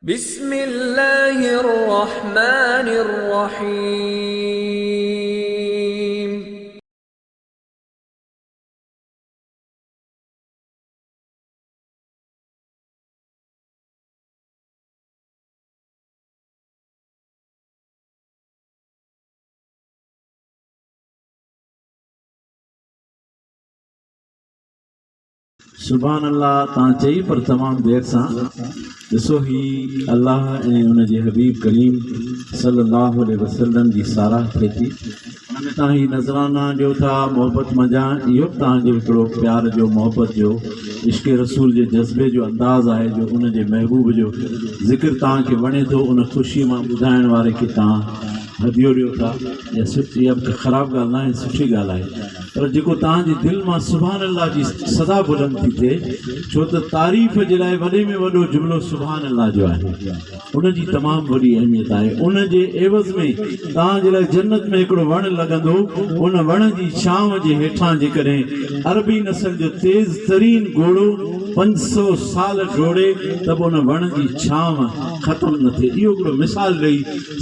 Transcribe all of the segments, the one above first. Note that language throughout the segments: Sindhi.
بسم الله الرحمٰن الرحيم. سبحان الله تان چئي پر تمام دير سان ڏسو هي الله ۽ ان جي حبيب ڪريم صلي الله عليه وسلم جي ساراهه ٿئي ٿي ان ۾ تان هي نذرانا ڏيو ٿا محبت منجهان اهو به تان جو هڪڙو پيار جو محبت جو عشق رسول جي جذبي جو انداز آهي جو ان جي محبوب جو ذڪر تان کي وڻي ٿو ان خوشي مان ٻڌائڻ واري کي تان هديو ڏيو ٿا يا اها به خراب ڳالهه ناهي سٺي ڳالهه آهي پر جيڪو توهان جي دل مان سبحان الله جي صدا بلند ٿي ٿئي، ڇو ته تعريف جي لاء وڏي ۾ وڏو جملو سبحان الله جو آهي، ان جي تمام وڏي اهميت آهي. ان جي عيوض ۾ توهان جي لاء جنت ۾ هڪڙو وڻ لڳندو، ان وڻ جي ڇانو جي هيٺان جيڪڏهن عربي نسل جو تيز ترين گهوڙو 500 سال ڊوڙي ته به ان وڻ جي ڇانو ختم نه ٿئي. اهو هڪڙو مثال ڏئي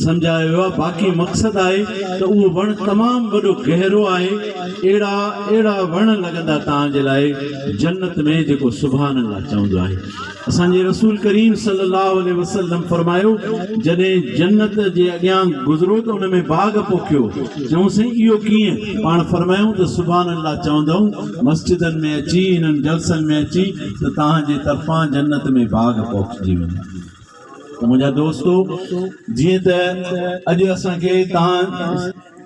سمجهايو ويو آهي باقي مقصد آهي ته اهو وڻ تمام وڏو گهرو آهي اهڙا اهڙا وڻ لڳندا توهان جي لاء جنت ۾ جيڪو سبحان الله چوندو آهي اسان جي رسول ڪريم صلي الله عليه وسلم فرمايو جڏهن جنت جي اڳيان گذرو ته ان ۾ باغ پوکيو چئون سائين اهو ڪيئن پاڻ فرمايو ته سبحان الله چوندؤ مسجدن ۾ اچي انهن جلسن ۾ اچي ته توهان جي طرفان جنت ۾ باغ پوکجي وڃي. ته منهنجا دوستو جيئن ته اڄ اسان کي توهان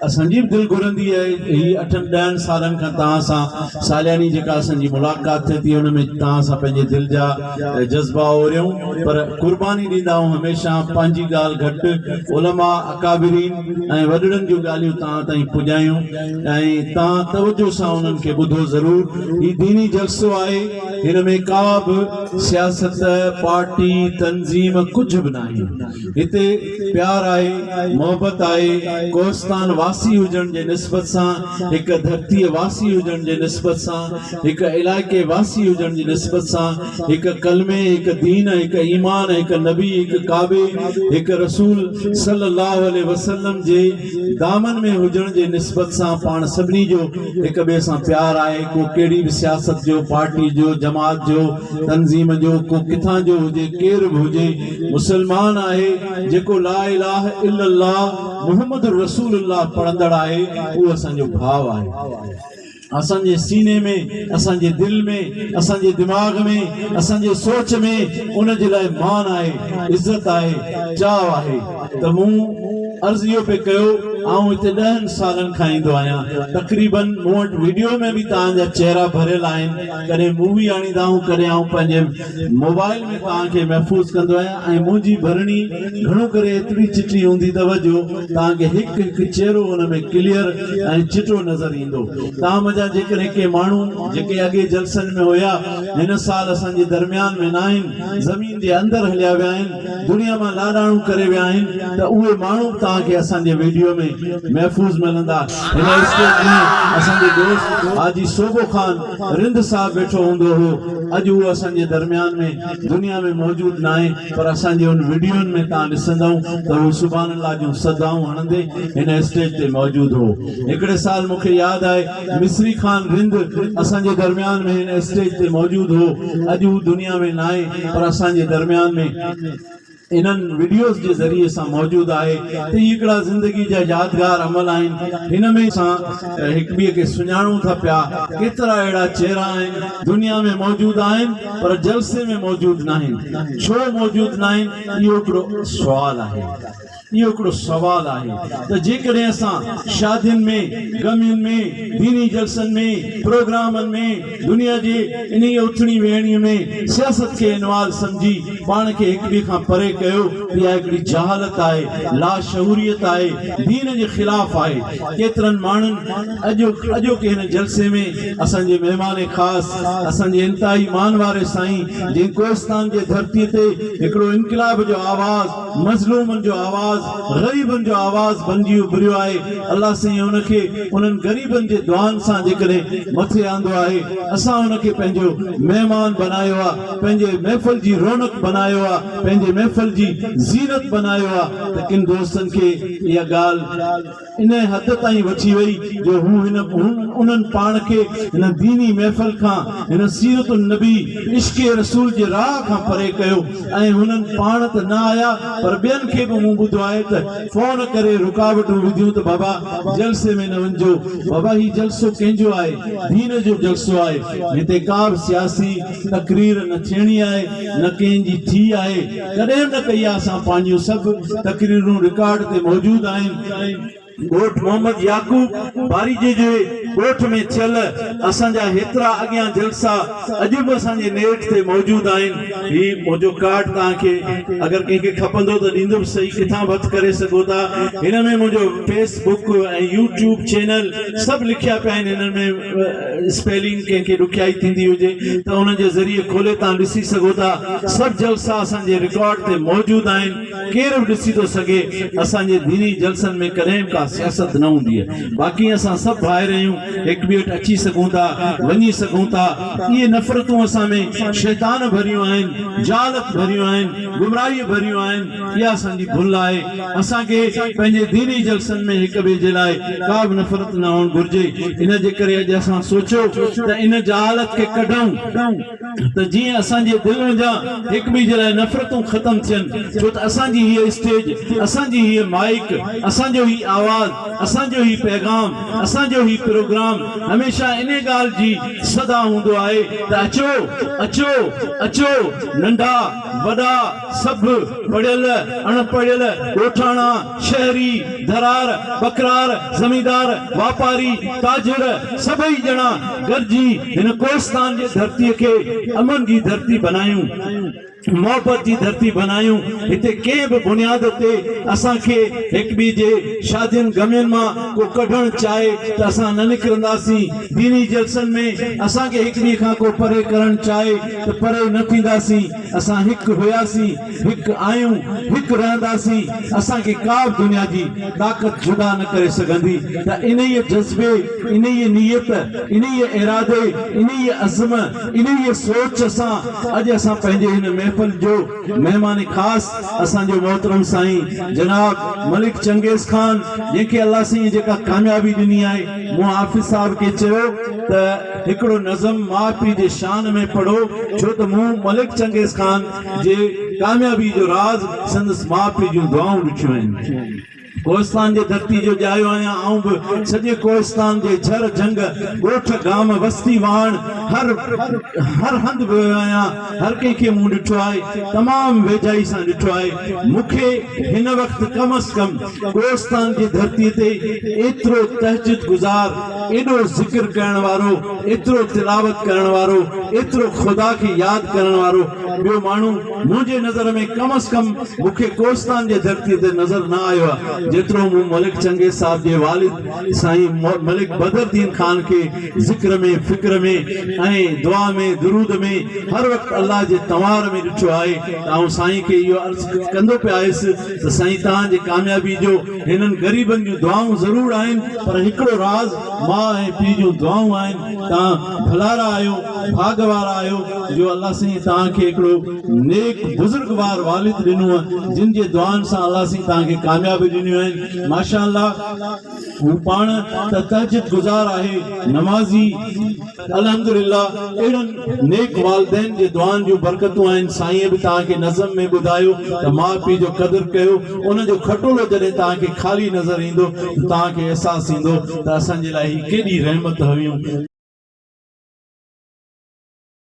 اسان جي به دل گهرندي آهي هي اٺن ڏهن سالن کان توهان سان سالياني جيڪا اسان جي ملاقات ٿئي ٿي ان ۾ توهان سان پنهنجي دل جا جذبا اوريون پر قرباني ڏيندا آهيون هميشه پنهنجي ڳالهه گهٽ علماء اڪابرين ۽ وڏڙن جون ڳالهيون توهان تائين پڄايون ۽ توهان توجه سان انهن کي ٻڌو ضرور هي ديني جلسو آهي هن ۾ ڪا به سياست، پارٽي، تنظيم ڪجهه به ناهي. هتي پيار آهي، محبت آهي، ڪوهستان واسي هجڻ جي نسبت سان، هڪ ڌرتيء واسي هجڻ جي نسبت سان، هڪ علائقي واسي هجڻ جي نسبت سان، هڪ ڪلمي، هڪ دين، هڪ ايمان، هڪ نبي، هڪ ڪعبي، هڪ رسول صلي الله عليه وسلم جي دامن ۾ هجڻ جي نسبت سان پاڻ سڀني جو هڪ ٻئي سان پيار آهي، ڪو ڪهڙي به سياست جو، پارٽي جو، جماعت جو، تنظيم جو، ڪو ڪٿان جو هجي، ڪير به هجي، مسلمان آهي، جيڪو لا اله الا الله محمد رسول الله پڙهندڙ آهي، اهو اسان جو ڀاء آهي. اسان جي سيني ۾، اسان جي دل ۾، اسان جي دماغ ۾، اسان جي سوچ ۾ ان جي لاء مان آهي، عزت آهي، چاهه آهي ته مون عرض اهو پئي ڪيو، آئون هتي ڏهن سالن کان ايندو آهيان، تقريبن مون وٽ وڊيو ۾ به توهان جا چهرا ڀريل آهن، ڪڏهن مووي آڻيندا آهيون، ڪڏهن آئون پنهنجي موبائل ۾ توهان کي محفوظ ڪندو آهيان ۽ منهنجي ڀرڻي گهڻو ڪري ايتري چٽي هوندي اٿو جو توهان کي هڪ هڪ چهرو ان ۾ ڪليئر ۽ چٽو نظر ايندو. توهان منجهان جيڪڏهن ڪي ماڻهو جيڪي اڳي جلسن ۾ هيا هن سال اسان جي درميان ۾ ناهن، زمين جي اندر هليا ويا آهن، دنيا مان لاڏاڻو ڪري ويا آهن ته اهي ماڻهو به توهان کي اسان جي ويڊيو ۾ محفوظ ملندا. هن اسٽيج ۾ اسان جو دوست حاجي صوبو خان رند صاحب ويٺو هوندو هو، اڄ هو اسان جي درميان ۾ دنيا ۾ موجود ناهي پر اسان جي ان وڊيون ۾ توهان ڏسندؤ ته هو سبحان الله جون صدائون هڻندي هن اسٽيج تي موجود هو. هڪڙي سال مون کي ياد آهي مصري خان رند اسان جي درميان ۾ هن اسٽيج تي موجود هو، اڄ هو دنيا ۾ ناهي پر اسان جي درميان ۾ انهن وڊيوز جي ذريعي سان موجود آهي ته هي هڪڙا زندگي جا يادگار عمل آهن هن ۾ اسان هڪ ٻئي کي سڃاڻون ٿا پيا ڪيترا اهڙا چهرا آهن دنيا ۾ موجود آهن پر جلسي ۾ موجود ناهن ڇو موجود ناهن اهو هڪڙو سوال آهي. اهو هڪڙو سوال آهي ته جيڪڏهن اسان شادين ۾، غمين ۾، ديني جلسن ۾، پروگرامن ۾، دنيا جي انهيء اٿڻي ويهڻيء ۾ سياست کي انوالو سمجهي پاڻ کي هڪ ٻئي کان پري ڪيو ته اها هڪڙي جهالت آهي، لاشعوريت آهي، دين جي خلاف آهي. ڪيترن ماڻهن اڄ اڄوڪي هن جلسي ۾ اسان جي مهمان خاص، اسان جي انتهائي مان واري سائين جنهن ڪوهستان جي ڌرتيء تي هڪڙو انقلاب جو آواز، مظلومن جو آواز، غريبن جو آواز بنجي اڀريو آهي. الله سائين ان کي انهن غريبن جي دعائن سان جيڪڏهن مٿي آندو آهي، اسان ان کي پنهنجو مهمان بنايو آ، پنهنجي محفل جي رونق بنايو آ، پنهنجي محفل جي زينت بنايو آ ته ڪن دوستن کي اها ڳالهه انهيء حد تائين وٺي وئي جو هو هن انهن پاڻ کي هن ديني محفل کان، هن سيرت النبي، عشق رسول جي راهه کان پري ڪيو ۽ هنن پاڻ ته نه آيا پر ٻين کي به مون ٻڌو آهي ته فون ڪري رڪاوٽون وڌيون ته بابا جلسي ۾ نه وڃجو. بابا هي جلسو ڪنهن جو آهي؟ دين جو جلسو آهي. هتي ڪا به سياسي تقرير نه ٿيڻي آهي نه ڪنهن جي ٿي آهي. ڪڏهن به نه ڪئي آهي. اسان پنهنجيون سڀ تقريرون رڪارڊ تي موجود آهن. ڳوٺ محمد يعقوب باريجي جي ڳوٺ ۾ ٿيل اسان جا هيترا اڳيان جلسا اڄ به اسان جي نيٽ تي موجود آهن. هي منهنجو ڪارڊ توهان کي اگر ڪنهن کي کپندو ته ڏيندو به سهي ڪٿان به هٿ ڪري سگهو ٿا. هن ۾ منهنجو فيس بڪ ۽ يوٽيوب چينل سڀ لکيا پيا آهن. هنن ۾ اسپيلنگ ڪنهن کي ڏکيائي ٿيندي هجي ته انهن جي ذريعي کولي توهان ڏسي سگهو ٿا. سڀ جلسا اسان جي رڪارڊ تي موجود آهن. ڪير به ڏسي ٿو سگهي. اسان جي ديني جلسن ۾ ڪڏهن به ڪا سياست نه هوندي آهي. باقي اسان سڀ ڀائر آهيون، هڪ ٻئي وٽ اچي سگهون ٿا، وڃي سگهون ٿا. اهي نفرتون اسان ۾ شيطان ڀريون آهن، جهالت ڀريون آهن، گمراهيء ڀريون آهن. اها اسان جي ڀل آهي. اسان کي پنهنجي ديني جلسن ۾ هڪ ٻئي جي لاء ڪا به نفرت نه هئڻ گهرجي. ان جي ڪري اڄ اسان سوچيو ته ان جهالت کي ڪڍون. ته جيئن اسان جي دل منجهان هڪ ٻئي جي لاء نفرتون ختم ٿين، ڇو ته اسان جي هيء اسٽيج، اسان جي هيء مائيڪ، اسان جو هي آواز، اسان جو هي پيغام، اسان جو هي پروگرام هميشه انهي ڳالهه جي صدا هوندو آهي ته اچو، اچو، اچو، ننڍا، وڏا، سڀ، پڙهيل، اڻ پڙهيل، ڳوٺاڻا، شهري، ڌرار، ٻڪرار، زميندار، واپاري، تاجر، سڀئي ڄڻا گڏجي هن ڪوهستان جي ڌرتيء کي امن جي ڌرتي بنايون، محبت جي ڌرتي بنايون. هتي ڪنهن به بنياد تي اسان کي هڪٻئي جي شادين غمين مان ڪو ڪڍڻ چاهي ته اسان نه نڪرنداسين. ديني جلسن ۾ اسان کي هڪٻئي کان ڪو پري ڪرڻ چاهي ته پري نه ٿينداسين. اسان هڪ هياسين، هڪ آهيون، هڪ رهنداسين، اسان کي ڪا به دنيا جي طاقت جدا نه ڪري سگهندي ته انهيء جذبي، انهيء نيت، انهيء ارادي، انهيء عزم، انهيء سوچ سان اڄ اسان پنهنجي هن محفل جو مهمان خاص اسان جو محترم سائين جناب ملڪ چنگيز خان جنهن کي الله سائينء جيڪا ڪاميابي ڏني آهي، مون حافظ صاحب کي چيو ته هڪڙو نظم ماء پيء جي شان ۾ پڙهو ڇو ته مون ملڪ چنگيز خان جي ڪاميابي جو راز سندس ماء پيء جون دعائون ڏٺيون آهن. ڪوهستان جي ڌرتي جو ڄايو آهيان آئون به سڄي ڪوهستان جي جھر جھنگ، ڳوٺ گام، وستي واهڻ هر هر هنڌ ويو آهيان هر ڪنهن کي مون ڏٺو آهي تمام ويجهائي سان ڏٺو آهي مون کي هن وقت ڪم از ڪم ڪوهستان جي ڌرتي تي ايترو تهجد گذار ايڏو ذڪر ڪرڻ وارو، ايترو تلاوت ڪرڻ وارو، ايترو خدا کي ياد ڪرڻ وارو ٻيو ماڻهو منهنجي نظر ۾ ڪم از ڪم مون کي ڪوهستان جي ڌرتي تي نظر نه آيو آهي جيترو مون ملڪ چنگيز صاحب جي والد سائين ملڪ بدر الدين خان کي ذڪر ۾ فڪر ۾ ۽ دعا ۾ درود ۾ هر وقت الله جي تنوار ۾ ڏٺو آهي ته آئون سائين کي اهو عرض ڪندو پيو آيس ته سائين توهان جي ڪاميابي جو هنن غريبن جون دعائون ضرور آهن پر هڪڙو راز ماء ۽ پيء جون دعائون آهن توهان ڀلارا آهيو ڀاڳ وارا آهيو جو الله سائين توهان کي هڪڙو نيڪ بزرگوار والد ڏنو جن جي دعائن سان الله سائين توهان کي ڪاميابي ڏنيون آهن ماشاء الله هو پاڻ ته تهجد گذار آهي نمازي الحمدلله اهڙن نيڪ والدين جي دعائن جون برڪتون آهن سائينء به توهان کي نظم ۾ ٻڌايو ته ماء پيء جو قدر ڪيو ان جو کٽولو جڏهن توهان کي خالي نظر ايندو ته توهان کي احساس ٿيندو ته اسان جي لاء هي ڪيڏي رحمت هيون.